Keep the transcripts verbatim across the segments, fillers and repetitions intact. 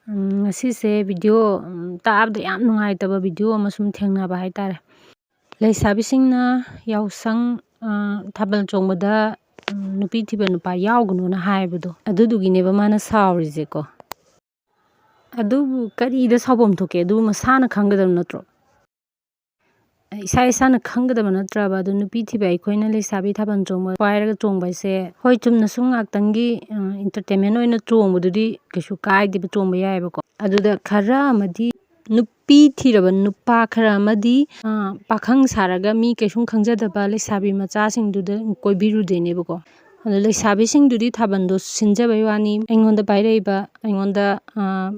ꯎꯝ, ꯉꯁꯤꯁꯦ ꯚꯤꯗꯤꯑꯣ, ꯎꯝ, ꯇꯥꯕꯗ ꯌꯥꯝ ꯅꯨꯡꯉꯥꯏꯇꯕ ꯚꯤꯗꯤꯑꯣ ꯑꯃ ꯁꯨꯝ ꯊꯦꯡꯅꯕ ꯍꯥꯏꯇꯥꯔꯦ꯫ ꯂꯩꯁꯥꯕꯤꯁꯤꯡꯅ ꯌꯥꯎꯁꯪ, ꯑ, ꯊꯥꯕꯜ ꯆꯣꯡꯕꯗ, ꯎꯝ, ꯅꯨꯄꯤ ꯊꯤꯕ ꯅꯨꯄꯥ ꯌꯥꯎꯒꯅꯣꯅ ꯍꯥꯏꯕꯗꯣ, ꯑꯗꯨꯗꯨꯒꯤꯅꯦꯕ ꯃꯥꯅ ꯁꯥꯎꯔꯤꯁꯦꯀꯣ꯫ ꯑꯗꯨꯕꯨ ꯀꯔꯤꯗ ꯁꯥꯎꯐꯝ ꯊꯣꯛꯀꯦ? ꯑꯗꯨ ꯃꯁꯥꯅ ꯈꯪꯒꯗꯕ ꯅꯠꯇ꯭ꯔꯣ? ꯏꯁꯥ ꯏꯁꯥꯅ ꯈꯪꯒꯗꯕ ꯅꯠꯇ꯭ꯔꯕ? ꯑꯗꯨ ꯅꯨꯄꯤ ꯊꯤꯕ ꯑꯩꯈꯣꯏꯅ ꯂꯩꯁꯥꯕꯤ ꯊꯥꯕꯜ ꯆꯣꯡꯕ ꯄꯥꯏꯔꯒ ꯆꯣꯡꯕ ꯍꯥꯏꯁꯦ, ꯍꯣꯏ, ꯆꯨꯝꯅ ꯁꯨꯝ ꯉꯥꯛꯇꯪꯒꯤ, ꯑ, entertainment ꯑꯣꯏꯅ ꯆꯣꯡꯕꯗꯨꯗꯤ ꯀꯩꯁꯨ ꯀꯥꯏꯗꯦꯕ, ꯆꯣꯡꯕ ꯌꯥꯏꯑꯕꯀꯣ꯫ ꯑꯗꯨꯗ ꯈꯔ ꯑꯃꯗꯤ ꯅꯨꯄꯤ ꯊꯤꯔꯕ ꯅꯨꯄꯥ ꯈꯔ ꯑꯃꯗꯤ, ꯑ, ꯄꯥꯈꯪ ꯁꯥꯔꯒ ꯃꯤ ꯀꯩꯁꯨꯝ ꯈꯪꯖꯗꯕ ꯂꯩꯁꯥꯕꯤ ꯃꯆꯥꯁꯤꯡꯗꯨꯗ ꯀꯣꯏꯕꯤꯔꯨꯗꯣꯏꯅꯦꯕꯀꯣ꯫ ꯑꯗꯣ ꯂꯩꯁꯥꯕꯤꯁꯤꯡꯗꯨꯗꯤ ꯊꯥꯕꯜꯗꯣ ꯁꯤꯟꯖꯕꯩ ꯋꯥꯅꯤ, ꯑꯩꯉꯣꯟꯗ ꯄꯥꯏꯔꯛꯏꯕ, ꯑꯩꯉꯣꯟꯗ, ꯑ,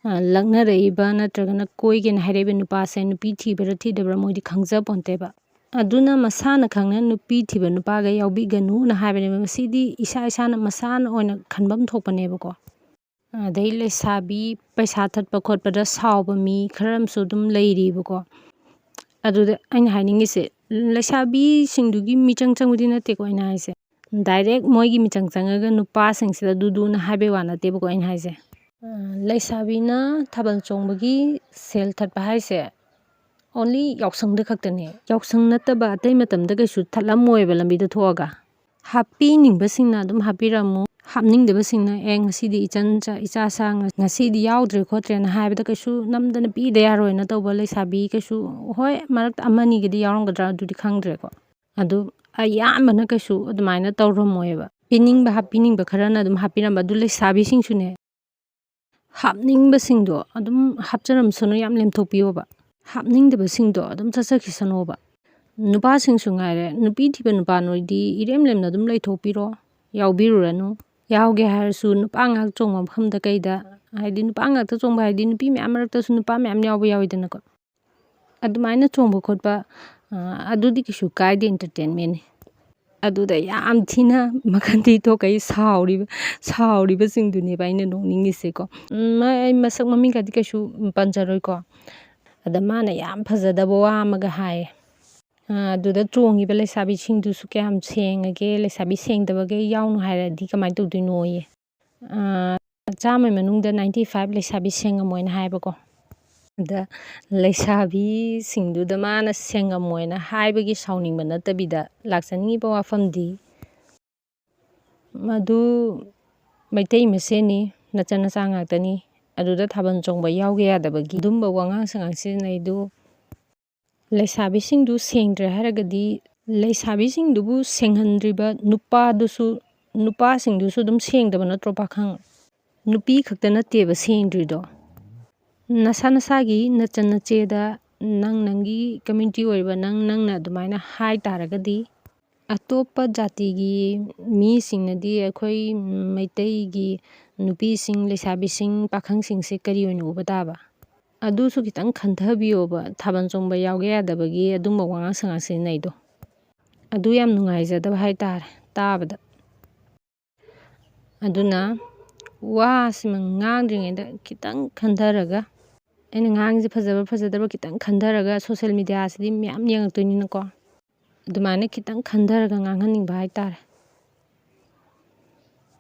ꯑ, ꯂꯛꯅꯔꯛꯏꯕ ꯅꯠꯇ꯭ꯔꯒꯅ ꯀꯣꯏꯒꯦꯅ ꯍꯥꯏꯔꯛꯏꯕ ꯅꯨꯄꯥꯁꯦ ꯅꯨꯄꯤ ꯊꯤꯕ꯭ꯔꯥ ꯊꯤꯗꯕ꯭ꯔꯥ ꯃꯣꯏꯗꯤ ꯈꯪꯖꯄꯣꯟꯇꯦꯕ꯫ ꯑꯗꯨꯅ ꯃꯁꯥꯅ ꯈꯪꯅ ꯅꯨꯄꯤ ꯊꯤꯕ ꯅꯨꯄꯥꯒ ꯌꯥꯎꯕꯤꯒꯅꯨꯅ ꯍꯥꯏꯕꯅꯦꯕ꯫ ꯃꯁꯤꯗꯤ ꯏꯁꯥ ꯏꯁꯥꯅ ꯃꯁꯥꯅ ꯑꯣꯏꯅ ꯈꯟꯐꯝ ꯊꯣꯛꯄꯅꯦꯕꯀꯣ꯫ ꯑꯗꯩ ꯂꯩꯁꯥꯕꯤ ꯄꯩꯁꯥ ꯊꯠꯄ ꯈꯣꯠꯄꯗ ꯁꯥꯎꯕ ꯃꯤ ꯈꯔ ꯑꯃꯁꯨ ꯑꯗꯨꯝ ꯂꯩꯔꯤꯕꯀꯣ꯫ ꯑꯗꯨꯗ ꯑꯩꯅ ꯍꯥꯏꯅꯤꯡꯉꯤꯁꯦ, ꯂꯩꯁꯥꯕꯤꯁꯤꯡꯗꯨꯒꯤ ꯃꯤꯆꯪ ꯆꯪꯕꯗꯤ ꯅꯠꯇꯦꯀꯣ ꯑꯩꯅ ꯍꯥꯏꯁꯦ꯫ Direct ꯃꯣꯏꯒꯤ ꯃꯤꯆꯪ ꯆꯪꯉꯒ ꯅꯨꯄꯥꯁꯤꯡꯁꯤꯗ ꯑꯗꯨꯗꯨꯅ ꯍꯥꯏꯕꯩ ꯋꯥ ꯅꯠꯇꯦꯕꯀꯣ ꯑꯩꯅ ꯍꯥꯏꯁꯦ꯫ ꯑ, ꯂꯩꯁꯥꯕꯤꯅ ꯊꯥꯕꯜ ꯆꯣꯡꯕꯒꯤ ꯁꯦꯜ ꯊꯠꯄ ꯍꯥꯏꯁꯦ only ꯌꯥꯎꯁꯪꯗ ꯈꯛꯇꯅꯦ꯫ ꯌꯥꯎꯁꯪ ꯅꯠꯇꯕ ꯑꯇꯩ ꯃꯇꯝꯗ ꯀꯩꯁꯨ ꯊꯠꯂꯝꯃꯣꯏꯕ ꯂꯝꯕꯤꯗ ꯊꯣꯛꯑꯒ꯫ ꯍꯥꯞꯄꯤꯅꯤꯡꯕꯁꯤꯡꯅ ꯑꯗꯨꯝ ꯍꯥꯞꯄꯤꯔꯝꯃꯨ꯫ ꯍꯥꯞꯅꯤꯡꯗꯕꯁꯤꯡꯅ, "ꯑꯦ, ꯉꯁꯤꯗꯤ ꯏꯆꯟ ꯆ-, ꯏꯆꯥ ꯁꯥ ꯉ-, ꯉꯁꯤꯗꯤ ꯌꯥꯎꯗ꯭ꯔꯦ ꯈꯣꯠꯇ꯭ꯔꯦꯅ" ꯍꯥꯏꯕꯗ ꯀꯩꯁꯨ ꯅꯝꯗꯅ ꯄꯤꯗ ꯌꯥꯔꯣꯏꯅ ꯇꯧꯕ ꯂꯩꯁꯥꯕꯤ ꯀꯩꯁꯨ, ꯍꯣꯏ, ꯃꯔꯛꯇ ꯑꯃꯅꯤꯒꯗꯤ ꯌꯥꯎꯔꯝꯒꯗ꯭ꯔꯥ, ꯑꯗꯨꯗꯤ ꯈꯪꯗ꯭ꯔꯦꯀꯣ꯫ ꯑꯗꯨ ꯑꯌꯥꯝꯕꯅ ꯀꯩꯁꯨ ꯑꯗꯨꯃꯥꯏꯅ ꯇꯧꯔꯝꯃꯣꯏꯕ꯫ ꯄꯤꯅꯤꯡꯕ, ꯍꯥꯞꯄꯤꯅꯤꯡꯕ ꯈꯔꯅ ꯑꯗꯨꯝ ꯍꯥꯞꯄꯤꯔꯝꯕ꯫ ꯑꯗꯨ ꯂꯩꯁꯥꯕꯤꯁꯤꯡꯁꯨꯅꯦ, ꯍꯥꯞꯅꯤꯡꯕꯁꯤꯡꯗꯣ ꯑꯗꯨꯝ ꯍꯥꯞꯆꯔꯝꯁꯅꯨ, ꯌꯥꯝ ꯂꯦꯝꯊꯣꯛꯄꯤꯌꯣꯕ꯫ ꯍꯥꯞꯅꯤꯡꯗꯕꯁꯤꯡꯗꯣ ꯑꯗꯨꯝ ꯆꯠꯆꯈꯤꯁꯅꯣꯕ꯫ ꯅꯨꯄꯥꯁꯤꯡꯁꯨ ꯉꯥꯏꯔꯦ, ꯅꯨꯄꯤ ꯊꯤꯕ ꯅꯨꯄꯥ ꯅꯣꯏꯗꯤ ꯏꯔꯦꯝ ꯂꯦꯝꯅ ꯑꯗꯨꯝ ꯂꯩꯊꯣꯛꯄꯤꯔꯣ, ꯌꯥꯎꯕꯤꯔꯨꯔꯅꯨ꯫ ꯌꯥꯎꯒꯦ ꯍꯥꯏꯔꯁꯨ ꯅꯨꯄꯥ ꯉꯥꯏꯍꯥꯛ ꯆꯣꯡꯕ ꯃꯐꯝꯗ ꯀꯩꯗ, ꯍꯥꯏꯗꯤ ꯅꯨꯄꯥ ꯉꯥꯛꯇ ꯆꯣꯡꯕ ꯍꯥꯏꯗꯤ ꯅꯨꯄꯤ ꯃꯌꯥꯝ ꯃꯔꯛꯇꯁꯨ ꯅꯨꯄꯥ ꯃꯌꯥꯝ ꯌꯥꯎꯕ ꯌꯥꯎꯋꯤꯗꯅꯀꯣ꯫ ꯑꯗꯨꯃꯥꯏꯅ ꯆꯣꯡꯕ ꯈꯣꯠꯄ, ꯑ, ꯑꯗꯨꯗꯤ ꯀꯩꯁꯨ ꯀꯥꯏꯗꯦ, entertainmentꯅꯤ꯫ ꯑꯗꯨꯗ ꯌꯥꯝ ꯊꯤꯅ ꯃꯈꯟꯗꯤ ꯊꯣꯛꯈꯩ ꯁꯥꯎꯔꯤꯕ, ꯁꯥꯎꯔꯤꯕꯁꯤꯡꯗꯨꯅꯦꯕ ꯑꯩꯅ ꯅꯣꯛꯅꯤꯡꯉꯤꯁꯦꯀꯣ꯫ ꯎꯝ, ꯃꯥ-, ꯑꯩ ꯃꯁꯛ ꯃꯃꯤꯡꯒꯗꯤ ꯀꯩꯁꯨ ꯄꯟꯖꯔꯣꯏꯀꯣ꯫ ꯑꯗ ꯃꯥꯅ ꯌꯥꯝ ꯐꯖꯗꯕ ꯋꯥ ꯑꯃꯒ ꯍꯥꯏꯌꯦ꯫ ꯑ, ꯑꯗꯨꯗ ꯆꯣꯡꯉꯤꯕ ꯂꯩꯁꯥꯕꯤꯁꯤꯡꯗꯨꯁꯨ ꯀꯌꯥꯝ ꯁꯦꯡꯉꯒꯦ, ꯂꯩꯁꯥꯕꯤ ꯁꯦꯡꯗꯕꯒꯩ ꯌꯥꯎꯅꯨ ꯍꯥꯏꯔꯗꯤ ꯀꯃꯥꯏꯅ ꯇꯧꯗꯣꯏꯅꯣꯌꯦ꯫ ꯑ, ꯆꯥꯝꯃꯩ ꯃꯅꯨꯡꯗ ninety five ꯂꯩꯁꯥꯕꯤ ꯁꯦꯡꯉꯝꯃꯣꯏꯅ ꯍꯥꯏꯕꯀꯣ꯫ ꯑꯗ ꯂꯩꯁꯥꯕꯤꯁꯤꯡꯗꯨꯗ ꯃꯥꯅ ꯁꯦꯡꯉꯝꯃꯣꯏꯅ ꯍꯥꯏꯕꯒꯤ ꯁꯥꯎꯅꯤꯡꯕ ꯅꯠꯇꯕꯤꯗ ꯂꯥꯛꯆꯅꯤꯡꯉꯤꯕ ꯋꯥꯐꯝꯗꯤ, ꯃꯗꯨ ꯃꯩꯇꯩ ꯃꯁꯦꯟꯅꯤ, ꯅꯆꯟ ꯅꯆꯥ ꯉꯥꯛꯇꯅꯤ, ꯑꯗꯨꯗ ꯊꯥꯕꯜ ꯆꯣꯡꯕ ꯌꯥꯎꯒꯦ ꯌꯥꯗꯕꯒꯤ ꯑꯗꯨꯝꯕ ꯋꯥꯉꯥꯡ ꯁꯉꯥꯡ ꯁꯤꯖꯤꯟꯅꯩꯗꯨ꯫ ꯂꯩꯁꯥꯕꯤꯁꯤꯡꯗꯨ ꯁꯦꯡꯗ꯭ꯔꯦ ꯍꯥꯏꯔꯒꯗꯤ, ꯂꯩꯁꯥꯕꯤꯁꯤꯡꯗꯨꯕꯨ ꯁꯦꯡꯍꯟꯗ꯭ꯔꯤꯕ ꯅꯨꯄꯥꯗꯨꯁꯨ, ꯅꯨꯄꯥꯁꯤꯡꯗꯨꯁꯨ ꯑꯗꯨꯝ ꯁꯦꯡꯗꯕ ꯅꯠꯇ꯭ꯔꯣ, ꯄꯥꯈꯪ? ꯅꯨꯄꯤ ꯈꯛꯇ ꯅꯠꯇꯦꯕ ꯁꯦꯡꯗ꯭ꯔꯤꯗꯣ꯫ ꯅꯁꯥ ꯅꯁꯥꯒꯤ ꯅꯆꯟ ꯅꯆꯦꯗ, ꯅꯪ ꯅꯪꯒꯤ community ꯑꯣꯏꯔꯤꯕ ꯅꯪ ꯅꯪꯅ ꯑꯗꯨꯃꯥꯏꯅ ꯍꯥꯏ ꯇꯥꯔꯒꯗꯤ, ꯑꯇꯣꯞꯄ ꯖꯥꯇꯤꯒꯤ ꯃꯤꯁꯤꯡꯅꯗꯤ ꯑꯩꯈꯣꯏ ꯃꯩꯇꯩꯒꯤ ꯅꯨꯄꯤꯁꯤꯡ, ꯂꯩꯁꯥꯕꯤꯁꯤꯡ, ꯄꯥꯈꯪꯁꯤꯡꯁꯦ ꯀꯔꯤ ꯑꯣꯏꯅ ꯎꯕ ꯇꯥꯕ? ꯑꯗꯨꯁꯨ ꯈꯤꯇꯪ ꯈꯟꯊꯕꯤꯌꯣꯕ, ꯊꯥꯕꯜ ꯆꯣꯡꯕ ꯌꯥꯎꯒꯦ ꯌꯥꯗꯕꯒꯤ ꯑꯗꯨꯝꯕ ꯋꯥꯉꯥꯡ ꯁꯉꯥꯡ ꯁꯤꯖꯤꯟꯅꯩꯗꯣ꯫ ꯑꯗꯨ ꯌꯥꯝ ꯅꯨꯡꯉꯥꯏꯖꯗꯕ ꯍꯥꯏꯇꯥꯔꯦ ꯇꯥꯕꯗ꯫ ꯑꯗꯨꯅ ꯋꯥꯁꯤꯃ ꯉꯥꯡꯗ꯭ꯔꯤꯉꯩꯗ ꯈꯤꯇꯪ ꯈꯟꯊꯔꯒ, ꯑꯩꯅ ꯉꯥꯡꯉꯤꯁꯦ ꯐꯖꯕ ꯐꯖꯗꯕ ꯈꯤꯇꯪ ꯈꯟꯊꯔꯒ, social mediaꯁꯤꯗꯤ ꯃꯌꯥꯝ ꯌꯦꯡꯉꯛꯇꯣꯏꯅꯤꯅꯀꯣ, ꯑꯗꯨꯃꯥꯏꯅ ꯈꯤꯇꯪ ꯈꯟꯊꯔꯒ ꯉꯥꯡꯍꯟꯅꯤꯡꯕ ꯍꯥꯏꯇꯥꯔꯦ꯫